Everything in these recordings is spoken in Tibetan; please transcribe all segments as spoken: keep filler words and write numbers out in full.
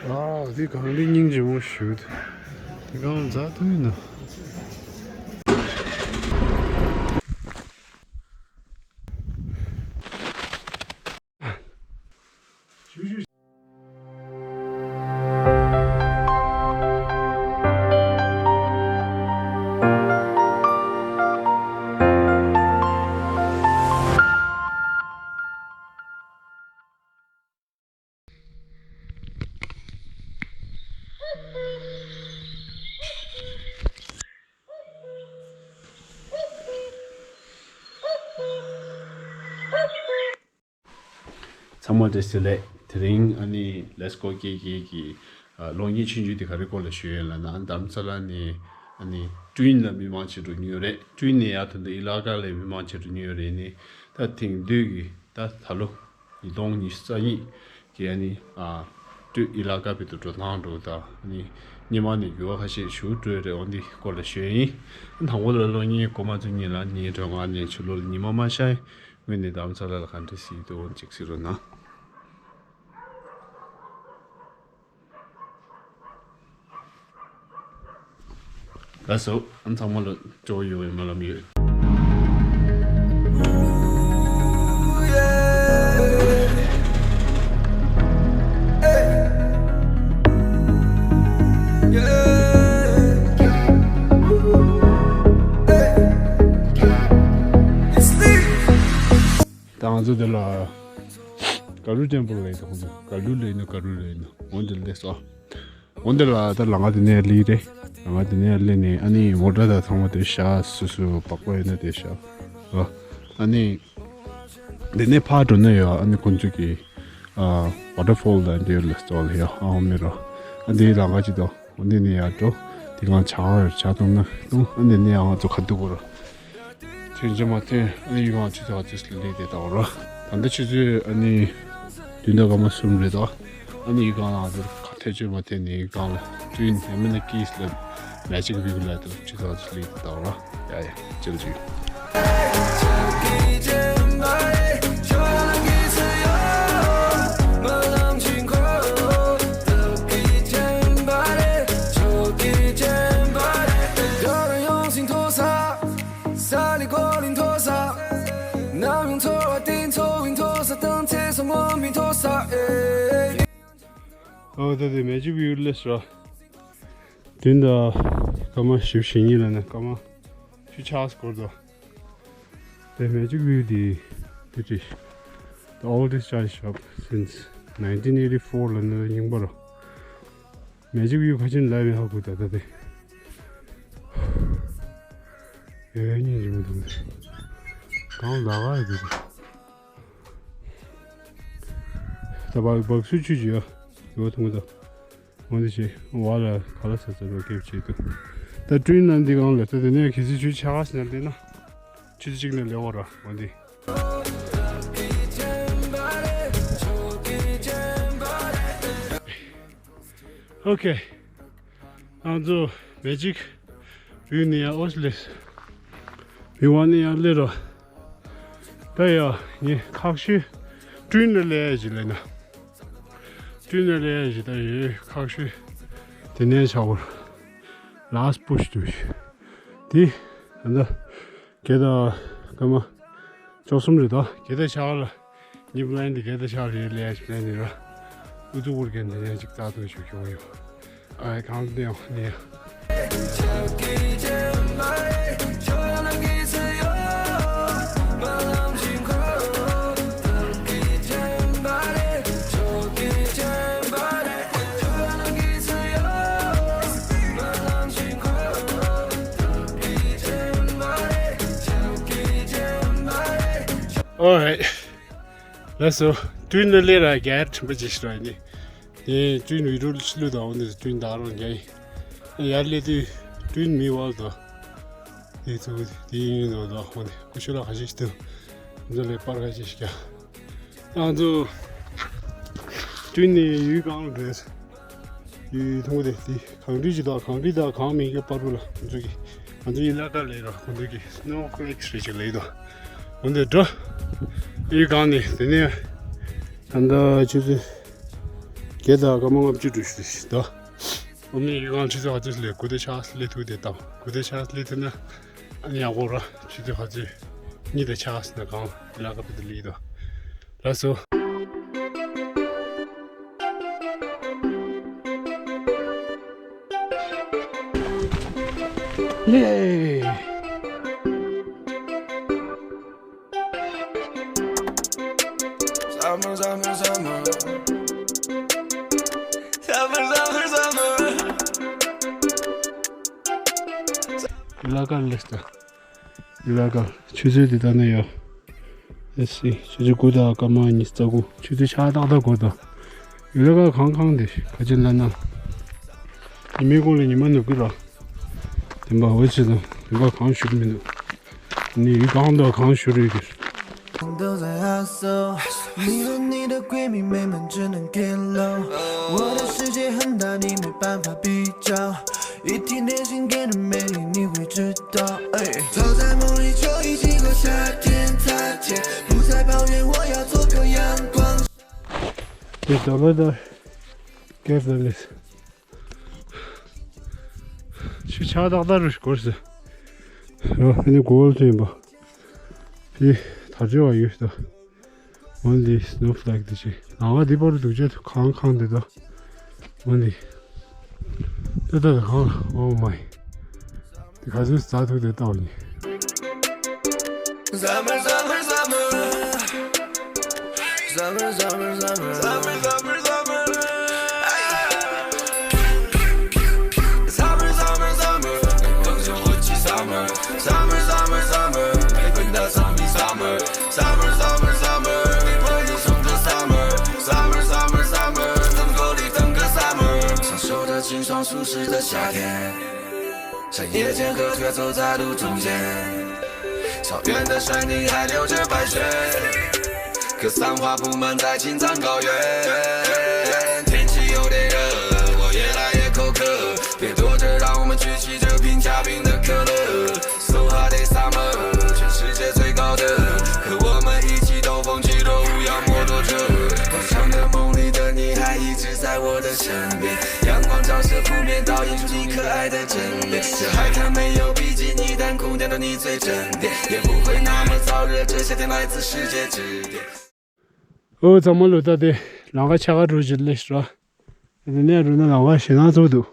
ཨ་འདི་གངས་རི་སྙིང་རྗེ་མོ་ཞིག་འདུག་འདི་གང་འཛག་ཐུབ་ཡིན་ན། ཚང་མ་བཀྲ་ཤིས་བདེ་ལེགས། དེ་རིང་ཨ་ནི་Let's Go Kiki གི་གློག་བརྙན་ཆུང་ཆུང་དེ་ག་རེ་སྐོར་ལ་ཞུ་ཡོད་ལབ་ན། ཨ་ནི་རྡ་རམ་ས་ལ་ནས་ཨ་ནི་ཀྲུན་ལ་མི་མང་ཆེ་འགྲོ་མྱོང་ཡོད་རེད། ཀྲུན་ནས་ཡར་ད་ལྟ་ཨི་ལ་ཀ་ལ་མི་མང་ཆེ་འགྲོ་མྱོང་ཡོད་རེད། ནི་ད་དེང་དུས་ཀྱི་ད་ད་ལོ་ཉིས་སྟོང་ཉི་ཤུ་རྩ་གཉིས་ཀྱི་ཨ་ནི་ཨ་སྟོད་ཨི་ལ་ཀ་བར་དུ་འགྲོ་སྟངས་འགྲོ་དང་། ཨ་ནི་སྔོན་མ་ནས་འགྱུར་བ་ཁ་ཤས་ཞིག་འགྲོ་ཡོད་རེད། འོ་འདི་སྐོར་ལ་ཞུ་ཡ་ཡིན། དང་པོ་ལ་གློག་བརྙན་འགོ་མ་ཚུགས་སྔོན་ལ་ངའི་སྒྲོལ་མ་ནས་ཆུ་ལོག་ལ་ཉི་མ་མ་ཤར་སྔོན་ནས་རྡ་རམ་ས་ལ་ལ་ག་འདྲ་ཞིག་འདུག་འོ་ཅིག་གཟིགས་རོགས་གནང་། ལགས་སོ། ཨ་ཚང་མ་ལ་སྤྲོ་བོ་ཡོང་བའི་སྨོན་ལམ་ཡོད། ད་ང་ཚོ་འདི་ལ་ག་རུ་ཊེམ་པལ་ལ་ཡིན་ད། ཁོང་ཚོ་ག་རུ་ལ་ཡིན་ནོ་ག་རུ་ལ་ཡིན་ནོ། འོ་འདི་ལ་སླེབས་སོང་། འོ་འདི་ལ་ད་ལམ་ཁ་འདི་ནས་སླེབས་རེད། ལམ་ཁ་འདི་ནས་སླེབས་ནས་ཨ་ནི་མོ་ཊ་དང་ཚང་མ་དེ་བཞག་སོ་སོ་བག་པ་ཡོད་ན་དེ་བཞག་ར། ཨ་ནི་འདི་ནས་ཕར་འགྲོ་ན་ཡོད། ཨ་ནི་ཁོང་ཚོ་གི་ཨ་ཝ་ཊར་ཕོལ་དང་འདི་ལ་སྟོར་ལ་ཡོད། ཨ་འོ་མེད་རོ། ཨ་འདི་ལམ་ཁ་ཅིག་དང་། འོ་འདི་ནས་ཡར་འགྲོ། དེ་གང་ཇ་ཇ་འཐུང་ན་འཐུང་། ཨ་འདི་ནས་ཡང་ང་ཚོ་ཁ་ཐུག་གོ་ར། ཐོན་ཅི་མ་ཐོན། ཨ་ནི་ཡུལ་གང་ཆུ་ཚོད་ག་ཚོད་ལ་སླེབས་དེ་ལྟ་བ་ར། ད་ལྟ་ཆུ་ཚོད་ཨ་ནི་བདུན་དང་སྐར་མ་གསུམ་རེད་དོ། ཨ་ནི་ཡུལ་གང་ལ་ང་ཚོ་ཁ་ཐོན་ཅི་མ་ཐོན་ནས་ཡུལ་གང་ལ་ཀྲུན་ཡང་མིན་ན་ཀིས་ལ་མེ་ཇིག་བིའུ་ལ་ད་ཆུ་ཚོད་ག་ཚོད་སླེབས་དེ་ལྟ་བ་ར། ཡ་ཡ་ཅི་ལ་ཅི། ཨོ་ད་དེ་མེ་ཇིག་བིའུ་ལས་སོ། བདུན་དང་སྐར་མ་བཞི་བཅུ་ཞེ་གཉིས་ལ་ནི་སྐར་མ་བཅུ་ཆགས་སྐོར་དུ། དེ་མེ་ཇིག་བིའུ་དེ་དེ་དྲིས། The oldest chai shop since nineteen eighty-four ལ་ནི་རྙིང་པ་རོ། མེ་ཇིག་བིའུ་ཁ་ཆེན་ལ་བའི་ཧ་གོ་ད་ད་དེ། ཡོད་ཉིན་རི་མོ་དུང་དེ། གང་ལ་ག་ཡོད་དེ། ད་བག་བག་སུ་ཆུ་ཅི་ཡོད་ཡོད་དུང་ད། འོ་འདི་བྱས་བ་ལ་ག་ལ་ས་ས་རོ་ཁེབས་བྱེད་དུ། ད་ཀྲུན་ལ་འདི་གང་ལ་ད་དེ་ནས་གལ་སྲིད་ཆུ་ཆགས་ཟིན་ན་ལས་ན། ཆུ་ཚོད་གཅིག་ནས་ལས་འོ་ར་འོ་འདི། ཨོ་ཁེ། ང་ཚོ་མེ་ཇིག་བིའུ་ནས་ཡར་ཨོ་སི་ལེས། བིའུ་ནས་ཡར་སླེབས་རོགས། ད་ཡ་ངས་ཁག་ཤོས་ཀྲུན་ལ་སླེབས་ཡ་ཞིག་ལས་ན། ཀྲུན་ལ་སླེབས་ཡ་ཞིག་ད་ཡོད་ཁག་ཤོས། དེ་ནས་ཆག་གོ། ལཱ་སི་ཊི་པུ་ཤི་དུ་ཞིག་དེ་ད་ལྟ་གེ་ད་སྐར་མ་བཅུ་གསུམ་རེད་དོ། གེ་ད་ཆག་ལ། ཉི་པི་ལན་དེ་གེ་ད་ཆག་རེད་ལས་ཡ་ཞིག་ལན་དེ་ར། ཨུ་ཚུགས་པོར་གན་དེ་ཡ་ཅིག་ད་དུ་ཞུ་ཁྱོང་ཡོད། ཨ་གང་དེ་ཡང་ནི་ཡ། Alright. ལགས་སོ། ཀྲུན་ལ་སླེབས་ར་རྒྱལ་ཁྲིམས་པ་ཅིག་ཞིག་ར་ནི། དེ་ཀྲུན་བི་ཌིའོ་ལ་ཕྱི་ལུགས་དང་འོ་ནི་ཀྲུན་ད་རང་རྒྱལ་ཡིན། ཡར་སླེབས་དུས་ཀྲུན་མི་བར་དུ། དེ་ཚོ་དེ་ཡིན་ནོ་དང་འོ་ནི་ཀུ་ཤུ་ལ་ཁ་ཤས་ཤིག་འདུག་འཛོ་ལས་པར་ཁ་ཤས་ཤིག་ཀྱང་། ང་ཚོ་ཀྲུན་ནས་ཡུལ་གང་ལ་འགྲོ་ཡོད། ཡུལ་ཐུང་དེ་དེ་གངས་རི་ཅིག་དང་གངས་རི་དང་གངས་མེད་རྒྱུ་པར་བུ་ལ་ང་ཚོ་གི་ང་ཚོ་ཡི་ལ་ཀ་ལས་ར་ཁོང་ཚོ་གི་སི་ནོ་ཕི་ལེག་སི་རེད་ཅིག་ལས་དོ། འོ་འདི་འགྲོ། ཡུལ་གང་ནས་དེ་ནས་ད་ལྟ་ཆུ་ཚོད་ བརྒྱད་དང་སྐར་མ་ལྔ་བཅུ་འགྲོ་ཞུ་ཞིག་ད། ཨོ་མི་ཡི་གང་ཆུ་ཚོད་ཁ་ཚོད་ལས་དགུ་དང་ཕྱེད་ཀ་སླེབས་ཐུབ་དེ་དང་དགུ་དང་ཕྱེད་ཀ་སླེབས་ཐུབ་ན་ཨ་ནི་ཡག་པོ་ར། ཆུ་ཚོད་ཁ་ཚོད་གཉིས་དང་ཕྱེད་ཀ་ན་གང་ལ་ཀ་པི་དུ་ལི་དོ། ལགས་སོ། ཡེ། Summer, summer, summer. Summer, summer, summer. ལ་ཀ་ལེགས་ད། ལ་ཀ་ཆུ་ཚོད་འདི་ལྟ་ན་ཡོད། ཨེ་སི་ཆུ་ཚོད་དགུ་དང་སྐར་མ་ཉི་ཤུ་རྩ་དགུ། ཆུ་ཚོད་ཆག་ཏག་ཏག་འགོར་ད། ལ་ཀ་གང་གང་དེ་ག་ཅི་ལ་ན། ཉི་མའི་གུང་ལ་ཉི་མ་ནུབ་ཀྱི་ར། དེ་འབའ་འོ་ཆེ་དང་དེ་འབའ་གང་ཞུ་གི་མི་འདུག་ནི་ཡུལ་གང་དང་གང་ཞུ་རེད་ཀྱི། 都在 hustle，你和你的闺蜜每晚只能 get low。我的世界很大，你没办法比较。一天天新鲜的魅力，你会知道。哎，早在梦里就已经和夏天擦肩，不再抱怨，我要做个阳光。 This dollar the cave the list. ཆུ་ཆག་ཏག་ཏག་རུ་སྐོར་ཟེར། རོ་ཨ་ནི་གོལ་ཏུ་ཡིན་པ། ཕི་དར་ལྕོག་བ་ཡོད་ཤི་ད། འོན་ཏེ་སྣོ་ཕ་ལེག་དེ་ཆེ། ནང་ང་འདི་པར་དུག་ཆེ་གང་གང་དེ་ད། འོན་ཏེ། ཏ་ཏ་ཏ་གང་ཨོ་མའི། དེ་ག་ཚོད་ཟ་ཐུབ་དེ་ལྟ་བ་ཡིན། Summer, summer, summer. Summer, summer, summer. Summer, summer, summer. Summer, summer, summer. 每个人都会去 summer. Summer, summer, summer. 每个人都想比 summer. Summer, summer, summer. 每个人都想 summer. Summer, summer, summer. 等够你等个 summer. 享受着清爽舒适的夏天。 像夜间河ထွက်走在路中间，草原的山顶还留着白雪，可散花布满在青藏高原。天气有点热，我越来越口渴，别躲着，让我们举起这瓶加冰的可乐。So hot it's summer，全世界最高的，和我们一起兜风，骑着无忧摩托车。幻想的梦里的你还一直在我的身边，阳光照射湖面，倒映出你可爱的侧脸。这海滩没有比基尼，但空调的你最沉淀，也不会那么燥热，这夏天来自世界之点。 ཨོ་ཚང་མ་ལོ་ད་དེ་ལང་ཀ་ཆ་ག་འགྲོ་ཅི་ལེ་ཤི་ར། དེ་ནས་རུ་ན་ལང་ཀ་ཞེ་ན་ཚོ་འདུག་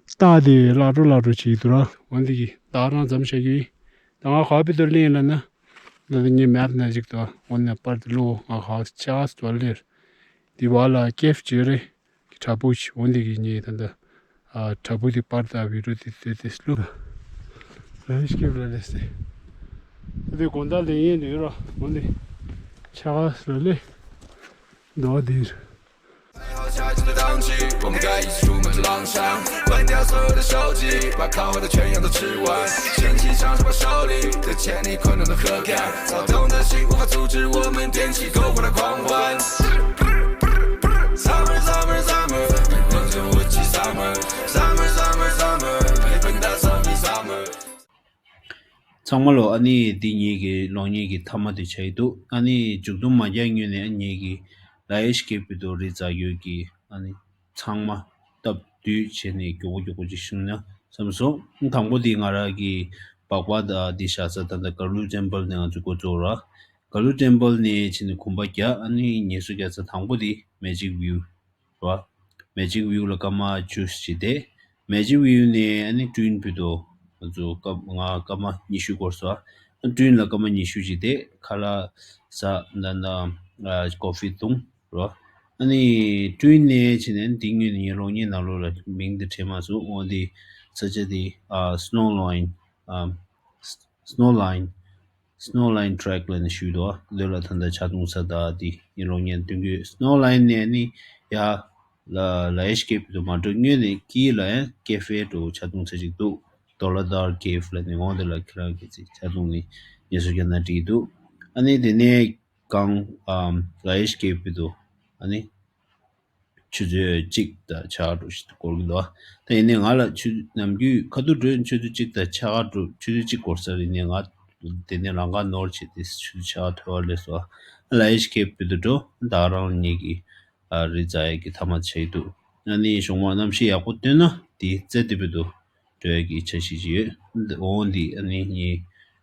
སྟག་དེ་ལག་འགྲོ་ལག་འགྲོ་བྱེད་ཀྱི་འདུག་ར། འོན་ཏེ་གི་ད་རང་འཛོམས་བྱ་རྒྱུ་ཡིན། ད་ང་ག་པི་ཏོར་ལེན་ལ་ན། ལ་ད་ངའི་མེབ་ན་ཅིག་ཏུ་འོན་ནས་པར་དེ་ལོ་ང་ག་ཆ་ག་སྟོར་ལེར། དེ་བ་ལ་ཀེབ་བྱེད་རེད། གྲྭ་པོ་ཞིག་འོན་ཏེ་གི་ངས་ད་ལྟ་ཨ་གྲྭ་པོ་དེ་པར་དང་བི་རུ་དེ་དེ་དེ་སླུ། རེ་སྐྱིབ་ལ་ལེ་སེ། དེ་དགོང་དག་ལེན་ཡས་འདུག་ར་འོན་ཏེ་ཆ་ག་སོ་ལེ། མདོ་དེར། 最好下雨的档期，我们该一起出门去硋山，关掉所有的手机，把烤好的全羊都吃完，生气尝试把手里的千里困难都喝干，躁动的心无法阻止我们踮起篝火的狂欢。Summer, summer, summer, 每分钟我起 summer, summer, summer, summer, 每分大 summer, summer. ཚང་མ་ལོ་ཨ་ནི་འདི་ངེད་ཀྱི་གློག་བརྙན་གྱི་མཐའ་མ་དེ་བྱས་འདུག་ཨ་ནི་མཇུག་སྡོམ་མ་རྒྱག་སྔོན་ནས་ཨ་ངེད་ཀྱི་ལ་ཨེ་ཤི་ཀེ་པི་དོ་རི་རྩ་རྒྱུད་ཀྱི་ཨ་ནི་ཚང་མ་སྟབས་བདེ་བྱས་ནས་མགྱོགས་པོ་མགྱོགས་པོ་ཅིག་ཞུ་ན་བསམ་སོང་། དང་པོ་དེ་ང་རང་གི་སྦག་སྦག་དང་འདི་བཞག་ས་ད་ལྟ་ག་ལུ་ཊེམ་པལ་ནས་ང་ཚོ་འགོ་བཙུགས་ར། ག་ལུ་ཊེམ་པལ་ནས་ཕྱིན་ནས་གོམ་པ་བརྒྱབ། ཨ་ནི་ངལ་གསོ་རྒྱག་ས་དང་པོ་དེ་མེ་ཇིག་ཝིའུ། ར། མེ་ཇིག་ཝིའུ་ལ་སྐར་མ་བཅུ་ཞིག་བསྡད། མེ་ཇིག་ཝིའུ་ནས་ཨ་ནི་ཀྲུན་བུ་དོ། ང་ཚོ་སྐར་ང་སྐར་མ་ཉི་ཤུ་འགོར་སོང་། ཨ་ཀྲུན་ལ་སྐར་མ་ཉི་ཤུ་ཞིག་བསྡད། ཁ་ལག་ཟ་ད་ད་ཨ་ཀོ་ཧྥི་བཏུང་། ར། ཨ་ནི་ཀྲུན་ནས་ཕྱིན་ནས་འདི་སྔོན་ནས་ངའི་གློག་བརྙན་ནང་ལོགས་ལ་མིང་འདི་བྲིས་མ་སོང་། འོ་འདི་ས་ཆ་འདི་ཨ་སི་ནོ་ལའིན་ཨ་སི་ནོ་ལའིན། སི་ནོ་ལའིན་ཊེག་ལབ་ནས་ཞུས་འདུག་ལོས་ལ་ད་ལྟ་ཆ་རྡུང་ས་དང་དེ་ཡིན་རོགས་ཉན་སྟོན་གྱི། སི་ནོ་ལའིན་ནས་ནི་ཡ་ལ་ལ་ཨེ་ཤི་ཀེ་པི་དུ་མ་འགྲོ་སྔོན་ནས་ཀི་ལ་ཡང་ཀེ་ཧྥེ་འགྲོ་ཆ་རྡུང་ས་ཅིག་འདུག་ཌོ་ལ་དར་ཀེབ་ལབ་ནས་འོང་དེ་ལ་ཁྱེད་རང་གི་ཚིག་ཆ་རྡུང་ནི་ངལ་གསོ་རྒྱག་ན་འགྲིག་འདུག་ཨ་ནི་དེ་ནས་གང་ལ་ཨེ་ཤི་ཀེ་པི་དུ་ཨ་ནི། ཆུ་ཚོད་གཅིག་དང་ཕྱེད་ཀ་འགྲོ་ཞིག་འགོར་གྱི་འདུག་ད་ཡིན་ནའི་ང་ལ་ཆུ་ནམ་རྒྱུན་ཁ་ཐུག་འགྲོ་ཆུ་ཚོད་གཅིག་དང་ཕྱེད་ཀ་འགྲོ་ཆུ་ཚོད་གཅིག་འགོར་ས་རེད། ནས་ང་དེ་ནས་ལམ་ཁ་ནོར་བྱས་ཏེ་ཆུ་ཚོད་ཕྱེད་ཀ་ཐོལ་བ་སླེབས་སོང་། ལ་ཨེ་ཤི་ཀེ་པི་དུ་འགྲོ་ད་རང་ཉིད་ཀྱི་ ཨ་རི་འཛེག་ཡས་ཀྱི་མཐའ་མ་ཆགས་ཀྱི་འདུག་ཨ་ནི་གཞུང་མང་གནམ་གཤིས་ཡག་པོ་བཏོན་ན་དེ་རྩེ་ལྡན་པའི་དུ་འགྲོ་ཡས་ཀྱི་འཆར་གཞི་ཅིག་ཡོད། འོ་འདི་ཨ་ནི་ངའི་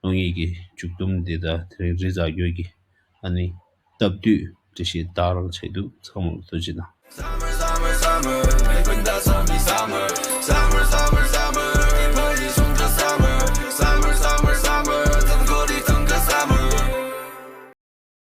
གློག་བརྙན་གྱི་མཇུག་སྡོམ་འདི་དང་དེ་རིང་རི་འཛེག་རྒྱུ་གི་ཨ་ནི་སྟབས་བདེའི་འགྲེལ་བཤད་དེ་རང་ཆགས་ཀྱི་འདུག་ཚང་མ་ལ་ཐུགས་རྗེ་གནང་། Summer, summer, summer, make me dance on me, summer. Summer, summer,